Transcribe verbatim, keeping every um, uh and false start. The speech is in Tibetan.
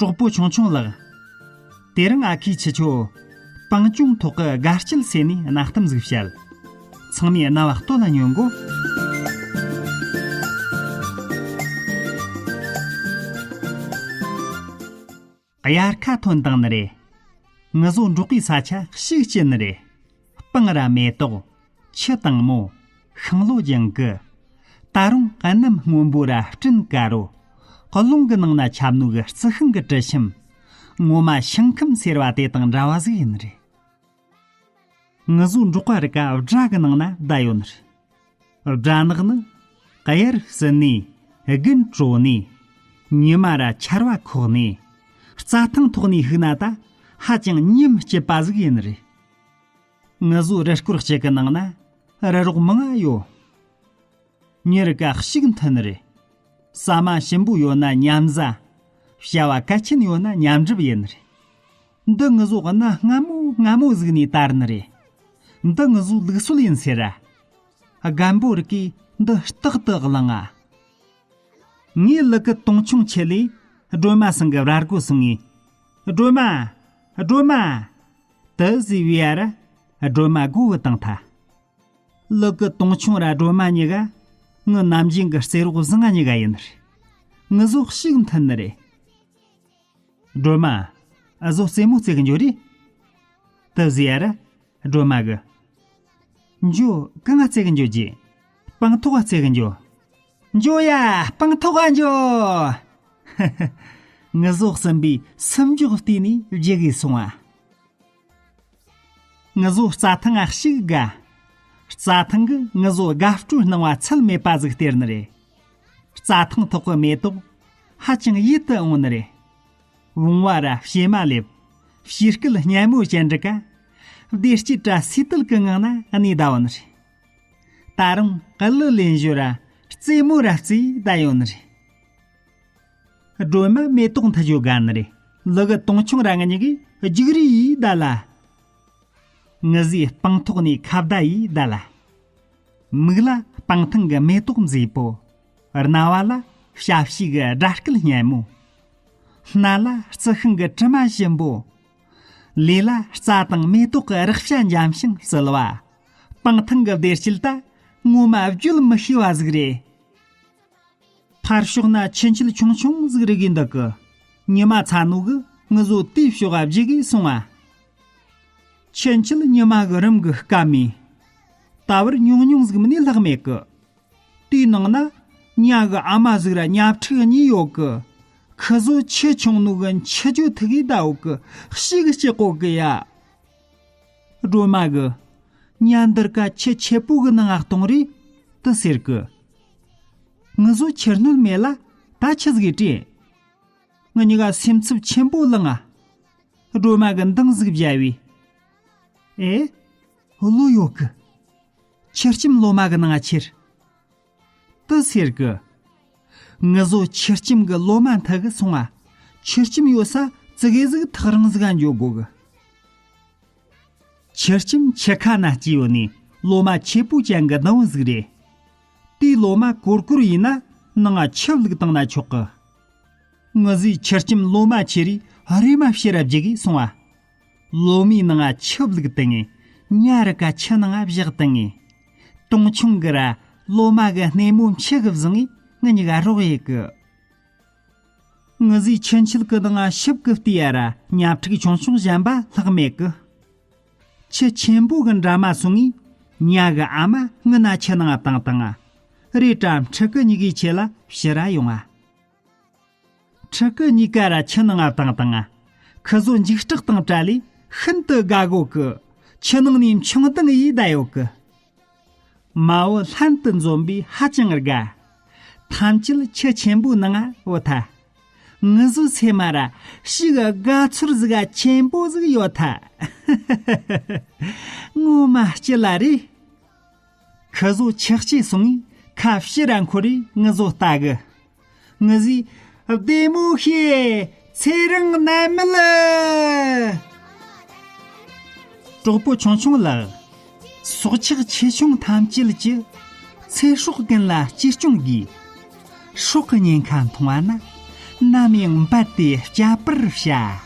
གྲོགས་པོ་ཆུང་ཆུང་ལགས། དེ་རིང་ཨ་ཁུས་ཁྱེད་ཆོ་སྤང་ལྗོངས་ཐོག་གི་དགའ་སྐྱིད་ཟེར་ནས་གནའ་གཏམ་ཟིག་བཤད། ཚང་མས་རྣ་བ་གཏོད་ལ་ཉོན་གོ། དབྱར་ཁ་ཐོན་བཏང་ནི་རེད། ང་ཚོ་འབྲོག་པའི་ས་ཆ་ཤུགས་སྐྱེད་ནི་རེད། སྤང་ར་མེ་ཏོག་ཆུ་དྭངས་མོ། ཤིང་ལོ་ལྗང་གུ། ད་རུང་གནམ་སྔོན་པོ་ར་སྤྲིན་དཀར་རོ། རླུང་གི་ནང་ན་ཁྱབ་ནོ་གི་རྩི་ཤིང་གི་དྲི་ཞིམ། ངོ་མ་ཞིང་ཁམས་ཟེར་བ་དེ་དང་འདྲ་བ་ཟིག་ཡིན་ནི་རེད། ང་ཚོ་འབྲོག་པ་རིགས་ཀ་སྦྲ་གི་ནང་ན་བསྡད་ཡོད་ནི་རེད། སྦྲ་ནག་ནི་གཡུར་ཟིན་ནས། དགུན་དྲོ་ནས། ཉི་མ་ར་ཆར་བ་ཁོག་ནས། རྩྭ་ཐང་ཐོག་ནས་ཕྱིན་ན་ད་ཧ་ཅང་ཉིམ་སྐྱིད་པ་ཟིག་ཡིན་ནི་རེད། ང་ཚོ་རི་སྐོར་གཅིག་གི་ནང་ན་རི་རོགས་མང་ང་ཡོད། མྱི་རིགས་ཀ་ཤུགས་མཐུན་ནི་རེད། ཟ་མ་ཞིམ་པོ་ཡོད་ན་མཉམ་ཟ། བྱ་བ་གལ་ཆེན་ཡོད་ན་མཉམ་སྒྲུབ་ཡིན་ནི་རེད། འདི་ང་ཚོ་གནའ་སྔ་མོ་སྔ་མོ་ཟིག་ནས་དར་ནི་རེད། འདི་ང་ཚོའི་ལུགས་སྲོལ་ཡིན་ཟེར་ར། རྒན་པོ་རིགས་ཀས་འདི་རྟག་ཏུ་བླངས་ང་། ངས་ལུ་གུ་དུང་ཆུང་ཁྲིད་ལས་སྒྲོལ་མ་ཚང་གི་ར་སྒོ་སོང་ངས། སྒྲོལ་མ། སྒྲོལ་མ། དེ་ཟེར་བས་ཡ་ར། སྒྲོལ་མ་སྒོ་བུད་བཏང་ཐལ། ལུ་གུ་དུང་ཆུང་ར་སྒྲོལ་མ་གཉིས་ཀ་ངའི་ནམ་རྒྱུན་གི་རྩེད་རོགས་བཟང་ང་གཉིས་ཀ་ཡིན་ནི་རེད། ང་ཚོ་ཤུགས་མཐུན་ནི་རེད། སྒྲོལ་མ། ཨ་ཟོ་རྩེད་མོ་རྩེ་གི་འགྱོ་རེད། དེ་ཟེར་ཡ་ར། སྒྲོལ་མ་གི། འགྱོ། གང་ང་རྩེ་གི་འགྱོ་རྒྱུ། སྤང་ཐོག་ག་རྩེ་གི་འགྱོ། འགྱོ་ཡ། སྤང་ཐོག་ག་འགྱོ། ང་ཚོ་གསུམ་པོས་སུམ་འཇོག་བལྟས་ནས་བརྗེད་གི་སོང་ང་། ང་ཚོ་རྩྭ་ཐང་ང་ཞིག་དགའ། རྩྭ་ཐང་གིས་ང་ཚོ་དགའ་སྤྲོའི་སྣང་བ་ཚད་མེད་པ་ཟིག་སྟེར་ནི་རེད། རྩྭ་ཐང་ཐོག་གི་མེ་ཏོག་ཧ་ཅང་ཡིད་དུ་འོང་ནི་རེད། བུང་བ་ར་བྱེ་མ་ལེབ། བྱིའུ་སྐད་སྙན་མོ་ཅན་འདྲ་ཀ། བདེ་སྐྱིད་ར་སིལ་དུལ་གི་ངང་ན་གནས་བསྡད་ཡོད་ནི་རེད། ད་རུང་གླུ་ལེན་རྒྱུ་ར་རྩེད་མོ་ར་རྩེས་བསྡད་ཡོད་ནི་རེད། སྒྲོལ་མ་མེ་ཏོག་འཐུ་རྒྱུ་དགའ་ནི་རེད། ལུ་གུ་དུང་ཆུང་ར་ང་གཉིས་ཀས་རྒྱུག་རེས་ཡས་བསྡད་ལ། ང་ཚོས་སྤང་ཐོག་ནས་ཁ་བརྡ་ཡས་བསྡད་ལ། མིག་ལ་སྤང་ཐང་གི་མེ་ཏོག་མཛེས་པོ། རྣ་བ་ལ་བྱ་བྱིའུ་གི་སྒྲ་སྐད་སྙན་མོ། སྣ་ལ་རྩི་ཤིང་གི་དྲི་མ་ཞིམ་པོ། ལུས་ལ་རྩྭ་དང་མེ་ཏོག་གི་རེག་བྱ་འཇམ་ཞིང་བསིལ་བ། སྤང་ཐང་གི་བདེ་སྐྱིད་ད་ངོ་མ་བརྗོད་མི་ཤེས་པ་ཟིག་རེད། ཕར་ཕྱོགས་ན་ཆུ་མཆེད་ཆུང་ཆུང་ཟིག་རིག་གི་འདུག་གི། ཉི་མ་ཚ་ནོ་གིས་ང་ཚོ་དེའི་ཕྱོགས་ལ་བརྒྱུགས་གི་སོང་ང་། ཆུ་མཆེད་ཉི་མ་གི་རིམ་གིས་སྐམ་མེ། ད་བར་ཉུང་ཉུང་ཟིག་མིན་ནས་ལྷག་མེད་གི། དེའི་ནང་ན་ཉ་གི་ཨ་མ་ཟིག་ར་ཉ་ཕྲུག་གཉིས་ཡོད་གི། ཁི་ཚོ་ཆེ་ཆུང་ནོ་གི་འཆི་རྒྱུ་ཐུག་གི་བསྡད་ཡོད་གི། ཤི་གི་སྐྱི་ལྐོག་གི་ཡ། སྒྲོལ་མ་གིས། ཉ་འདི་རིགས་ཀ་ཆུ་ཆེན་པོ་གི་ནང་ང་གཏོང་རེ། དེ་ཟེར་གི། ང་ཚོ་ཆུ་སྣོད་མེད་ལ་ད་ཆི་ཟིག་དྲན། ང་གཉིས་ཀ་སེམས་འཚབ་ཆེན་པོ་ལངས་ང་། སྒྲོལ་མ་གིས་འདང་ཟིག་བརྒྱབ་བས། ཨེ། བློ་ཡོད་གི། ཆུ་སྐྱེམས་ལོ་མ་གི་ནང་ང་ཁྱེར། དེ་ཟེར་གི། ང་ཚོ་ཆུ་སྐྱེམས་གི་ལོ་མ་འཐུ་གི་སོང་ང་། ཆུ་སྐྱེམས་ཡོད་ས་ཙི་གེ་ཟིག་ཐག་རིང་ཟིག་ག་འགྱོ་དགོ་གི། ཆུ་སྐྱེམས་ཆུ་ཁ་ན་སྐྱེས་ཡོད་ནི་ལོ་མ་ཆེ་པོ་ཅན་གི་སྡོང་བོ་ཟིག་རེད། དེའི་ལོ་མ་གོར་གོར་ཡིན་ན་ནང་ང་ཆུ་བླུགས་བཏང་ན་ཆོག་གི། ང་ཚོས་ཆུ་སྐྱེམས་ལོ་མ་ཁྱེར་རེ་རེམ་མ་ཕྱིར་ར་བརྒྱུགས་གི་སོང་ང་། ལོ་མའི་ནང་ང་ཆུ་བླུགས་བཏང་ངས་ཉ་རིགས་ཀ་ཆུ་ནང་ང་བཞག་བཏང་ངས། དུང་ཆུང་གིས་ར་ལོ་མ་གི་སྣེ་མོ་མཆུ་གིས་བཟུང་ངས་ང་གཉིས་ཀ་རོགས་ཡེད་གི། ང་ཚོས་ཆུ་མཆེད་གི་ནང་ང་ཞིབ་གི་བལྟས་ཡ་ར་ཉ་ཕྲུག་ཆུང་ཆུང་གཞན་པ་ལྷག་མེད་གི། ཆུ་ཆེན་པོ་གི་འགྲམ་མ་སོང་ངས་ཉ་གི་ཨ་མ་སྔུན་ན་ཆུ་ནང་ང་བཏང་བཏང་ང་། རེད་དྲ་ཕྲུ་གུ་གཉིས་ཀའི་ཆེད་ལ་ཕྱིར་ར་ཡོང་ང་། ཕྲུ་གུ་གཉིས་ཀ་ར་ཆུ་ནང་ང་བཏང་བཏང་ང་། ཁི་ཚོ་འཇིགས་སྐྲག་དང་བྲལ་ལས་ཤིན་ཏུ་དགའ་གོ་གི། ཆུ་ནང་ནས་མཆོང་ལྡིང་ཡས་བསྡད་ཡོད་གི། མ་བུ་ལྷན་དུ་འཛོམས་པས་ཧ་ཅང་དགའ། ཐམས་ཅད་ཆུ་ཆེན་པོའི་ནང་ང་བུད་ཐལ། ང་ཚོའི་སེམས་མ་ར་ཞིག་དགའ་ཚོར་ཟིག་ག་ཆེན་པོ་ཟིག་ཡོད་ཐལ། ངོ་མ་སྐྱིད་ལ་རེད། ཁི་ཚོ་ཆག་སྐྱིད་སོང་ངས་ཁ་ཕྱིར་ར་འཁོར་རེ་ང་ཚོ་ལྟ་གི། ང་ཚོས་བདེ་མོ་བྱོས། ཚེ་རིང་ནད་མེད། གྲོགས་པོ་ཆུང་ཆུང་ལགས། སྲོག་ཆགས་ཆེ་ཆུང་ཐམས་ཅད་ཀྱི་ཚེ་སྲོག་ཀུན་ལ་གཅེས་སྐྱོང་དགོས། སྲོག་གི་ཉེན་ཁ་མཐོང་བ་ན། ནམ་ཡང་འབད་དེ་སྐྱབས་པར་བྱ།